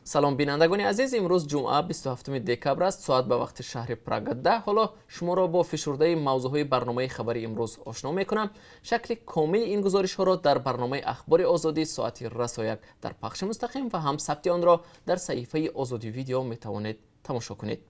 Салом, бинандагони азиз. Имрӯз ҷумъа, 27 декабр аст. Соат ба вақти шаҳри Прага 10. Ҳоло шуморо бо фишурдаи мавзӯъҳои барномаи хабари имрӯз ошно мекунам. Шакли комили ин гузоришҳоро дар барномаи Ахбори Озодӣ соати расо 1 дар пахши мустақим ва ҳам сабти онро дар саҳифаи Озодӣ Видео метавонед тамошо кунед.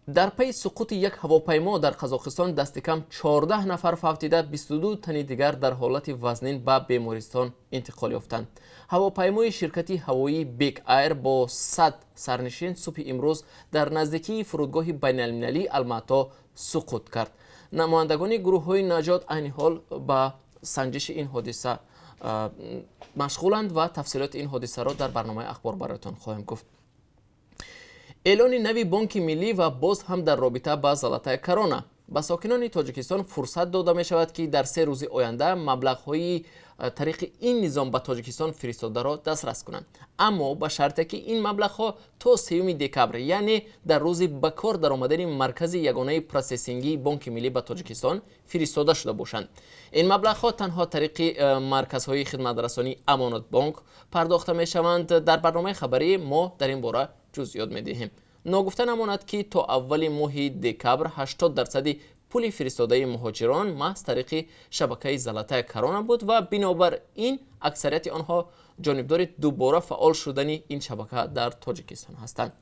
Дар пайи суқути як ҳавопаймо дар Қазоқистон дасти кам 14 нафар фавтида, 22 тани дигар дар ҳолати вазнин ба бемористон интиқол ёфтанд. Ҳавопаймои ширкати ҳавоии Бек Айр бо 100 сарнишин субҳи имрӯз дар наздикии фурудгоҳи байналмилалии Алмато суқут кард. Намояндагони гурӯҳҳои наҷот айни ҳол ба санҷиши ин ҳодиса машғуланд ва тафсилоти ин ҳодисаро дар барномаи ахбор бароятон хоҳем гуфт. Эълони нави Бонки Миллӣ ва боз ҳам дар робита ба «Золотая корона». Ба сокинони Тоҷикистон фурсат дода мешавад, ки дар 3 рӯзи оянда маблағҳои тариқи ин низом ба Тоҷикистон фиристодаро дастрас кунанд, аммо ба шарте ки ин маблағҳо то 3 декабр, яъне дар рӯзи ба кор даромадани маркази ягонаи процессингии Бонки Миллӣ ба Тоҷикистон фиристода шуда бошанд. Ин маблағҳо танҳо тариқи марказҳои хидматрасонии Амонатбонк пардохта мешаванд. Дар барномаи хабарии мо дар ин бора ҷузъиёт медиҳем. Ногуфта намонад, ки то аввали моҳи декабр 80 дарсади пули фиристодаи муҳоҷирон маҳз тариқи шабакаи «Золотая корона» буд ва бинобар ин аксарияти онҳо ҷонибдори дубора фаъол шудани ин шабака дар Тоҷикистон ҳастанд.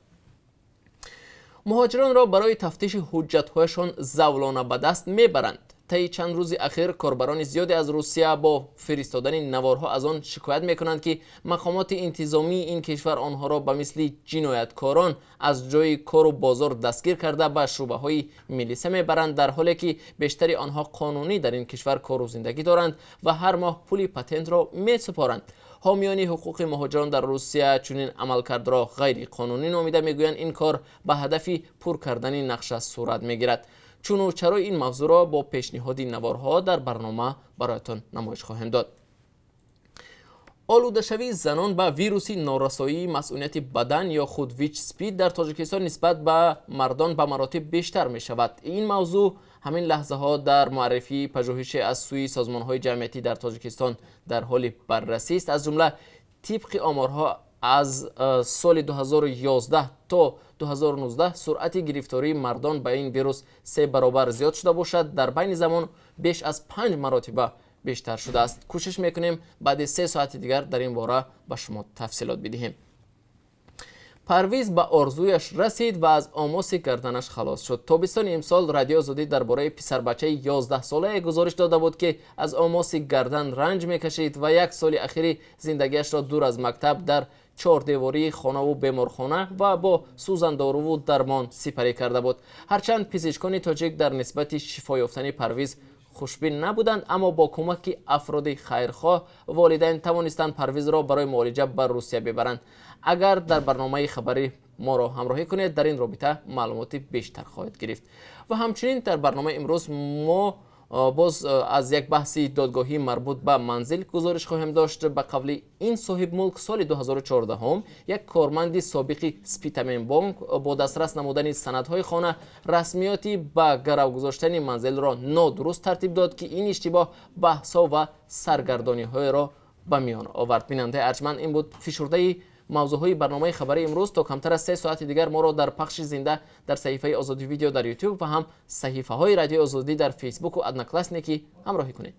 Муҳоҷиронро барои тафтиши ҳуҷҷатҳояшон завлона ба даст мебаранд. Таи чанд рӯзи ахир корбарони зиёде аз Русия бо фиристодани наворҳо аз он шикоят мекунанд, ки мақомоти интизомии ин кишвар онҳоро ба мисли ҷинояткорон аз ҷои кору бозор дастгир карда, ба шӯъбаҳои милиса мебаранд, дар ҳоле ки бештари онҳо қонунӣ дар ин кишвар кору зиндагӣ доранд ва ҳар моҳ пули патентро месупоранд. Ҳомиёни ҳуқуқи муҳоҷирон дар Русия чунин амалкардро ғайриқонунӣ номида, мегӯянд, ин кор ба ҳадафи пур кардани нақша сурат мегирад. Чуну чарои ин мавзӯъро бо пешниҳоди наворҳо дар барнома бароятон намоиш хоҳем дод. Олудашавии занон ба вируси норасоии масунияти бадан ё худ ВИЧ СПИД дар Тоҷикистон нисбат ба мардон ба маротиб бештар мешавад. Ин мавзӯъ ҳамин лаҳзаҳо дар муаррифии пажӯҳише аз сӯи созмонҳои ҷамъиятӣ дар Тоҷикистон дар ҳоли баррасист. Аз ҷумла, тибқи оморҳо, аз соли 2011 то 2019 суръати гирифтории мардон ба ин вирус се баробар зиёд шуда бошад, дар байни замон беш аз панҷ маротиба бештар шудааст. Кӯшиш мекунем, баъди 3 соати дигар дар ин бора ба шумо тафсилот бидиҳем. Парвиз ба орзуяш расид ва аз омоси гарданаш халос шуд. Тобистони имсол Радиои Озодӣ дар бораи писарбачаи 11-солае гузориш дода буд, ки аз омоси гардан ранҷ мекашид ва як соли ахири зиндагиашро дур аз мактаб, дар чордевории хонаву беморхона ва бо сӯзандоруву дармон сипарӣ карда буд. Ҳарчанд пизишкони тоҷик дар нисбати шифо ёфтани Парвиз хушбин набуданд, аммо бо кӯмаки афроди хайрхоҳ волидайн тавонистанд Парвизро барои муолиҷа ба Русия бибаранд. Агар дар барномаи хабарӣ моро ҳамроҳӣ кунед, дар ин робита маълумоти бештар хоҳед гирифт. Ва ҳамчунин дар барномаи имрӯз мо боз аз як баҳси додгоҳӣ марбут ба манзил гузориш хоҳем дошт. Ба қавли ин соҳибмулк, соли 2014 як корманди собиқи Спитаменбонк бо дастрас намудани санадҳои хона расмиёти ба гарав гузоштани манзилро нодуруст тартиб дод, ки ин иштибоҳ баҳсҳо ва саргардониҳоеро ба миён овард. Бинандаи арҷманд, ин буд фишурдаи мавзӯъҳои барномаи хабарии имрӯз. То камтар аз 3 соати дигар моро дар пахши зинда дар саҳифаи Озодӣ Видео дар Ютуб ва ҳам саҳифаҳои Радиои Озодӣ дар Фейсбуку Одноклассники ҳамроҳӣ кунед.